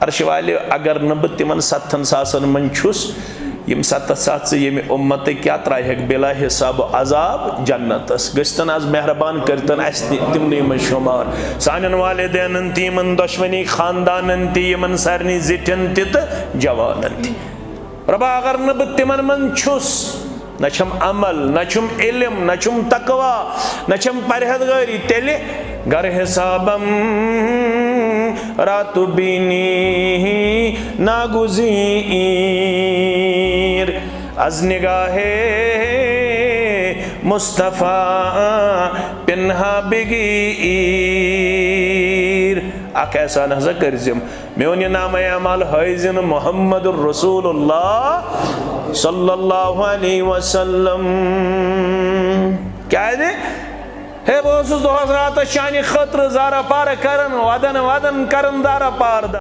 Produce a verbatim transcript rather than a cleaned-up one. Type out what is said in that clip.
عرشہِ والہِ، اگر نہٕ بہٕ تِمن ستتھن ساسن منٛز چھُس، یِم ستتھ ساس ژٕ ییٚمہِ اُمتٕکۍ، کیٛاہ ترٛاوہکھ بلا حساب عذاب جنتس؟ گٔژھتن از مہربان کٔرتن اسہِ تہِ تِمنٕے منٛز شمار، سانٮ۪ن والدینن تہِ، یِمن دۄشوٕنی خاندانن تہِ، یِمن سارنٕے زِٹھٮ۪ن تہِ تہٕ جوانن تہِ۔ رۄبا، اگر نہٕ بہٕ تِمن منٛز چھُس، نہ چھم عمل، نہ چھم علم، نہ چھم تقوی، نہ چھم پرہیزگٲری، تیٚلہِ گر حسابم راتہٕ بینی ناگزیر، از نگاہ مصطفیٰ پنہا بگیر۔ اکھ احسان ہسا کٔرزم، میون یہِ نامہ اعمال ہٲیزِ نہٕ محمد رسول اللہ صلی اللہ علیہ وسلم۔ کیازِ؟ ہے، بہٕ اوسُس دۄہس راتس چانہِ خٲطرٕ زارہ پارٕ کران، ودن ودن کران دارہ پارٕ۔